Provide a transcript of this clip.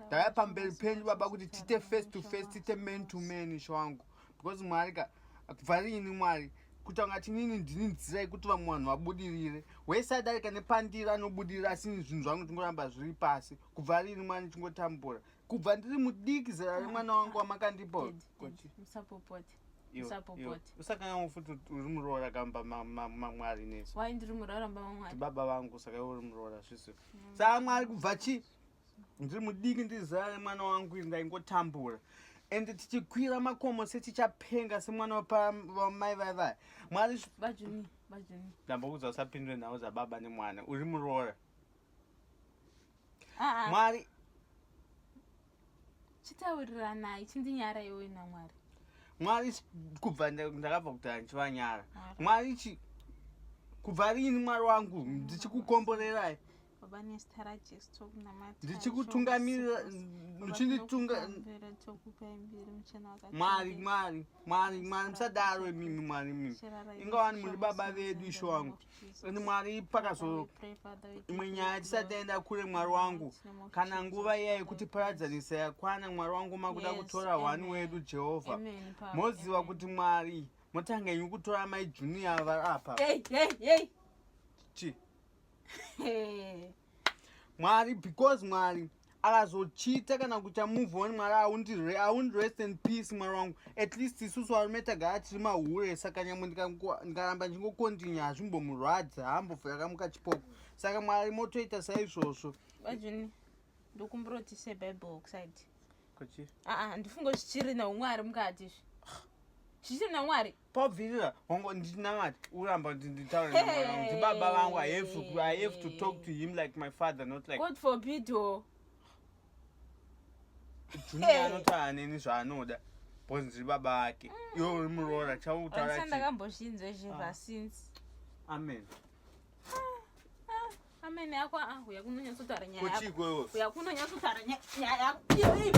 Ndauya pamberi penyu baba kuti tiite face to face, tiite man to man, ishe wangu, because Mwari ka, kubva riini Mwari, kuita kunga tinini ndini nzira yekuti vamwe vanhu vabudirire. Wese adarika nepandiri anobudirira, asi zvinhu zvangu tingoramba zviri pasi. Kubva riini Mwari ndichingotambura? Kubva ndiri mudiki, zera remwana wangu wamakandipa. Daddy, Daddy, musapopote. Musapopote. Usakanga futi uri muroora kamba maMwari nesu. Wai ndiri muroora mba maMwari? Baba vangu, saka iwe uri muroora zviso. Saka Mwari, kubva chi ndiri mudiki, ndiri zera remwana wangu iri, ndaingotambura ende tichikwira makomo setichapenga semwana wamai vai vai. Mwari. Bajuni, bajuni. Ndambokuudza usapindure nhau dzababa nemwana, uri muroora. Ah, ah. Mwari. Chitauriranai, chindinyara iwe naMwari. Mwari, kubva ndakabva kudhara ndichivanyara. Mwari. Mwari, chi kubva rini Mwari wangu ndichikukomborerai? Baba, nezita raJesu tokunamata. Ndichikutungamirira, muchinditunga. Tokupai mbiri, muchena. Mwari, Mwari, Mwari, Mwari, musadaro imimi Mwari, imimi ingawani muri baba vedu, ishe wangu. Ende Mwari, pakazo imwe nyaya tisati taenda kure, Mwari wangu, kana nguva iya yekuti paradzanisa yakwana, Mwari wangu, makuda kutora one wedu, Jehovha, moziva kuti Mwari motanga inyu kutora mai Junior vari apa. Hey, hey, hey. Chi Mwari, because Mwari akazochita kana kuita move on, Mwari, I won't rest in peace, Mwari wangu. At least isusu varume tagara tiri mahure, saka nyamwe ndikaramba ndichingokontinya hazvimbomurwadza, haambobva yakamuka chipoko. Saka Mwari, motoita saizvozvo. Bajuni, ndokumbira kuti ise Bible kuside. Kuchi? Aa, ndifunge zvichiri naumwari mukati izvi, zvichiri naMwari. Pabvirira wangu ndichinamata, uramba kuti nditaure namwari wangu, ndibaba vangu. I have to talk to him like my father, not like God forbid o. Junior anotaura neni zvaanoda because ndiri baba vake. Iwe uri muroora, chautaura Andisa chi? Ndakambozvinzwa izvi Ah. since. Amen. Amen yako, ah, uya kunonyatsotaura nyaya yako. Kuchiko iwe? Uya kunonyatsotaura nyaya yako. Iwe, iwe.